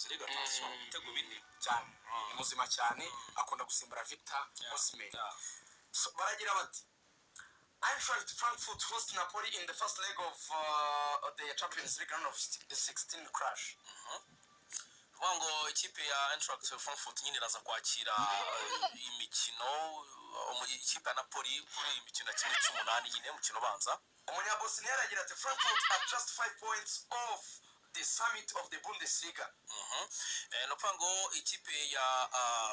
League, attention, ibitego 4. Cyane, ni muzima cyane, akunda gusimbura Victor Osimhen. So, baragira bati: Eintracht Frankfurt host Napoli in the first leg of the Champions League round of 16 clash. Kuvuga ngo ikipe ya Eintracht Frankfurt nyine iraza kwakira imikino, ikipe ya Napoli kuri iyi mikino ya 1/8 nyine, umukino ubanza. Umunyabosniya aragira ati: "Frankfurt are just 5 points off the summit of the Bundesliga." Ni ukuvuga ngo ikipe ya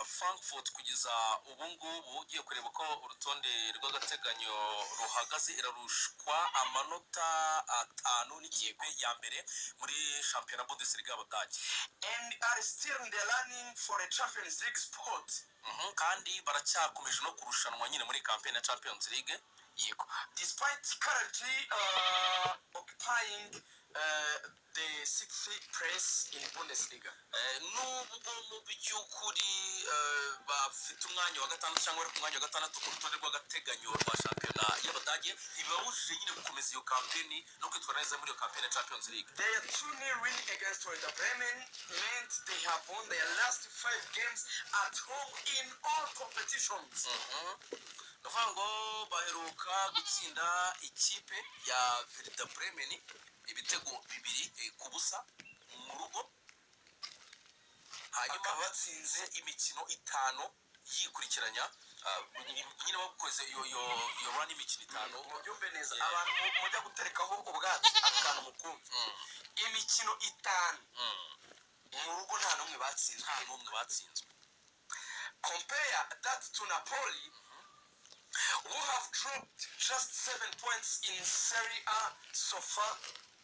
Frankfurt kugeza ubu ngubu, ugiye kureba uko urutonde rw'agateganyo ruhagaze, irarushwa amanota 5 n'ikipe ya mbere muri shampiyona Bundesliga y'Abadage. And are still in the running for a Champions League spot. Kandi baracyakomeje no kurushanwa nyine muri campaign ya Champions League. Yego. Despite currently occupying the sixth place in Bundesliga. Nubwo mu by'ukuri bafite umwanya wa gatandatu cyangwa bari ku mwanya wa gatandatu ku rutonde rw'agateganyo rwa shampiyona y'Abadage, ntibibabujije nyine gukomeza iyo campaign no kwitwara neza muri iyo campaign ya Champions League. Their 2-0 win against Werder Bremen meant they have won their last five games at home in all competitions. Ni ukuvuga ngo baheruka gutsinda ikipe ya Werder Bremen ibitego 2-0 mu rugo, hanyuma Bakaba batsinze imikino itanu yikurikiranya, nyine bakoze iyo run y'imikino itanu. Mubyumve neza, Yeah. abantu mujya guterekaho ubwatsi, akantu mukumve: imikino itanu mu rugo nta n'umwe batsinzwe. Nta n'umwe batsinzwe. Compare that to Napoli, who have dropped just 7 points in Serie A so far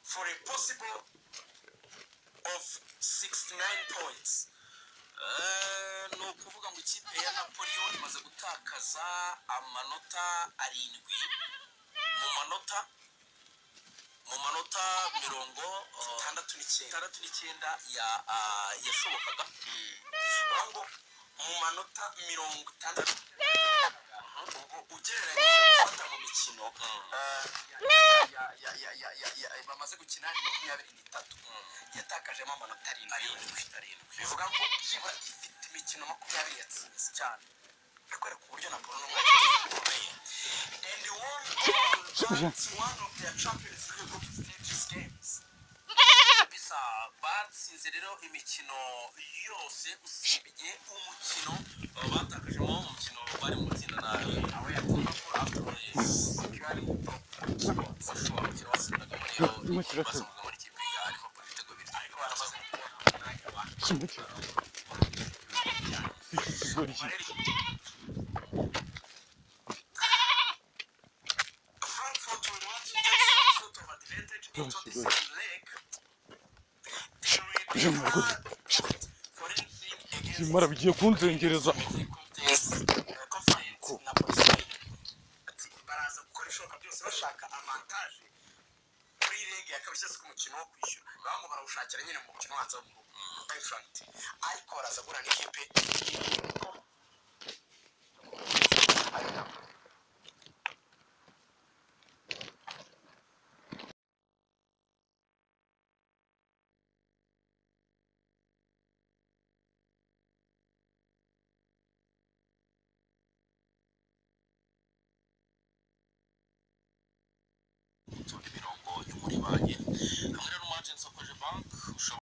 for a possible of 69 points. Ni ukuvuga ngo ikipe ya Napoli yo imaze gutakaza amanota 7 mu manota mirongo 69. 69 ya yashobokaga. Bavuga ngo mu manota 60, ubwo ugereranyije gufata mu mikino bamaze gukina ni 23, yatakajemo amanota 7. 7, 7. Bivuga ngo byibura ifite imikino 20 yatsinze. Cyane. Bikwereka uburyo Napoli n'umwanya ukomeye, and won all but one of their Champions League group stages games. Bisa batsinze rero imikino yose usibye umukino batakajemo, umukino bari mu matsinda na Aho yatsinze securing top spots. Bashobora umukino batsindagamo rero, batsindagamo n'ikipe ya Liverpool ibitego 2. Ariko baramaze kubona umwanya wa Kimwe ikigoryi. Frankfurt will want to take some sort of advantage into the second leg. They will be hard for anything against Simara bigiye kunzengereza. Confident Napoli side. Ati baraza gukora ibishoboka byose bashaka avantage kuri leg ya kabiri, cyangwa se ku mukino wo kwishyura. Bamwe barawushakira nyine mu mukino ubanza wo mu rugo Eintracht, ariko baraza guhura n'ikipe ari Napoli. Gutonda imirongo yo muri banki hamwe rero n'umu agent wa Cogebanque ushobora